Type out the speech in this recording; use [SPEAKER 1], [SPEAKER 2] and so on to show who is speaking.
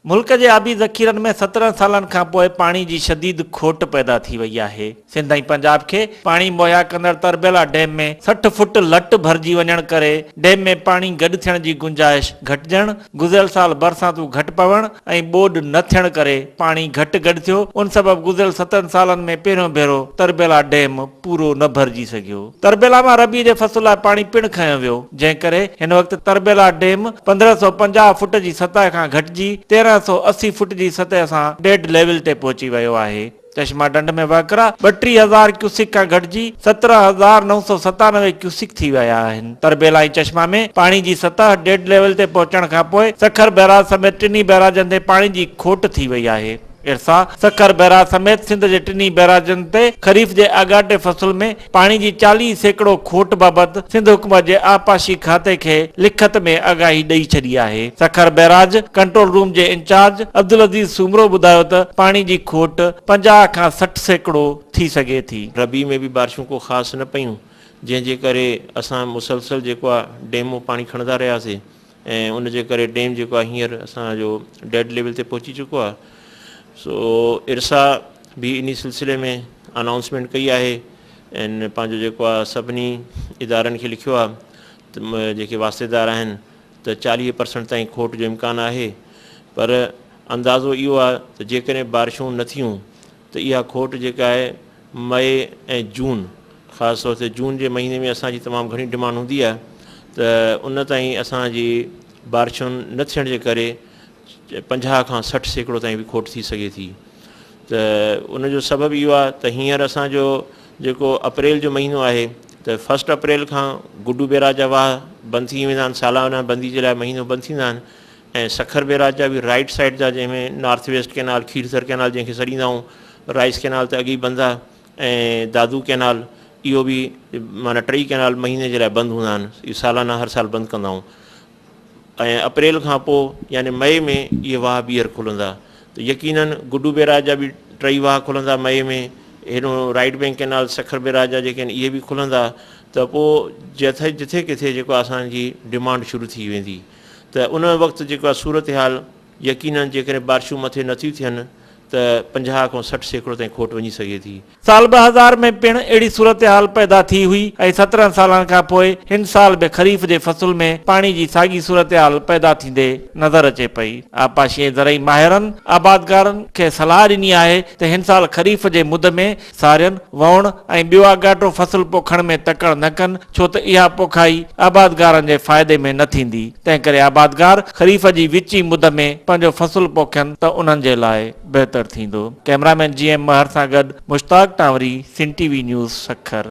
[SPEAKER 1] ملڪ جي آبي ذخيرن ۾ 17 سالن کانپوء پاڻي جي شديد کوٽ پيدا ٿي وئي آهي. سنڌ ۽ پنجاب کي پاڻي مهيا ڪندڙ تربيلا ڊيم ۾ 60 فوٽ لٽ ڀرجي وڃڻ ڪري ڊيم ۾ پاڻي گڏ ٿيڻ جي گنجائش گهٽجڻ، گذريل سال برساتون گهٽ پوڻ ۽ ٻوڏ نه ٿيڻ ڪري پاڻي گهٽ گڏ ٿيو، ان سبب گذريل ستن سالن ۾ پهريون ڀيرو تربيلا ڊيم پورو نه ڀرجي سگهيو. تربيلا مان ربيع جي فصل لاء پاڻي پڻ کنيو ويو، جنهن ڪري هن وقت تربيلا ڊيم 1550 فوٽ جي سطح کان گهٽجي 1380 فوٽ جي سطح سان ڊيڊ ليول تي پهچي ويو آهي. چشما ڍنڍ ۾ وهڪرا 32 هزار ڪيوسڪ کان گهٽجي 17997 ڪيوسڪ ٿي ويا آهن. تربيلا ۽ چشما ۾ پاڻي جي سطح ڊيڊ ليول تي پهچڻ کانپوء سکر بئراج سميت ٽنهي بئراجن تي پاڻي جي کوٽ ٿي وئي آهي. ارسا سکر بئراج سميت سنڌ جي ٽنهي بئراجن تي خريف جي آڳاٽي فصل ۾ پاڻي جي 40% کوٽ بابت سنڌ حڪومت جي آبپاشي کاتي کي لکت ۾ آگاهي ڏئي ڇڏي آهي. سکر بئراج ڪنٽرول روم جي انچارج عبدالعزيز سومرو ٻڌايو ته پاڻي جي کوٽ 50 کان 60% ٿي سگهي ٿي.
[SPEAKER 2] ربيع ۾ به بارشون ڪو خاص نه پيون جنهن جي ڪري اسان مسلسل جيڪو آهي ڊيم مون پاڻي کڻندا رهياسي ۽ ان جي ڪري ڊيم جيڪو آهي هينئر اسان جو ڊيڊ ليول تي پهچي چڪو آهي سو ارسا به انهي سلسلي ۾ انائونسمينٽ ڪئي آهي ۽ پنهنجو جيڪو آهي سڀني ادارن کي لکيو آهي ته جيڪي واسطيدار آهن ته 40 پرسنٽ تائين کوٽ جو امڪان آهي پر اندازو اهو آهي ته جيڪڏهن بارشون نه ٿيون ته اها کوٽ جيڪا آهي مئي ۽ جون خاص طور تي جون جي مهيني ۾ اسان جي تمام گهڻي ڊمانڊ هوندي آهي ته ان تائين اسان جي بارشن نه ٿيڻ جي ڪري 50 کان 60% تائين به کوٽ ٿي سگهي ٿي ته ان جو سبب اهو آهي ته هينئر اسان جو جيڪو اپريل جو مهينو آهي ته فرسٽ اپريل کان گڊو بيراج جا واهه بند ٿي ويندا آهن، سالانه بندي جي لاء مهينو بند ٿيندا آهن ۽ سکر بيراج جا به رائيٽ سائيڊ جا جنهن ۾ north west canal, Kirthar canal جنهن کي سڏيندا آهيون، رائيس ڪينال ته اڳي ئي بند آهي ۽ دادو ڪينال اهو به معنيٰ ٽئي ڪينال مهيني جي لاء بند هوندا آهن، اهو سالانه هر سال بند ڪندا آهيون ۽ اپريل کان پوء يعني مئي ۾ اهي واهه ٻيهر کلندا ته يقينن گڊو بيراج جا به ٽئي واهه کلندا مئي ۾ هيڏو right bank canal Sukkur barrage جا جيڪي آهن اهي به کلندا ته پوء جٿي جٿي ڪٿي جيڪو اسان جي ڊمانڊ شروع ٿي ويندي ته ان وقت جيڪو آهي صورتحال يقينن جيڪڏهن بارشون مٿي نٿيون ٿين ته 50 کان 60% تائين کوٽ وڃي سگهي ٿي.
[SPEAKER 1] سال 2000 ۾ پڻ اهڙي صورتحال پيدا ٿي هئي ۽ 17 سالن کان پوء هن سال به خريف جي فصل ۾ پاڻي جي ساڳي صورتحال پيدا ٿيندي نظر اچي پئي. آبپاشي ۽ زرعي ماهرن آبادگارن کي صلاح ڏني آهي ته هن سال خريف جي مد ۾ سارين، ووڻ ۽ ٻيو آڳاٽو فصل پوکڻ ۾ تڪڙ نه ڪن، ڇو ته اها پوکائي آبادگارن جي فائدي ۾ نه ٿيندي، تنهنڪري آبادگار خريف جي وچين مد ۾ پنهنجو فصل پوکين ته انهن جي لاء بهتر ٿيندو. ڪئميرامين جي ايم مهر سان گڏ Mushtaq Tanwari, Sindh T V news, Sukkur.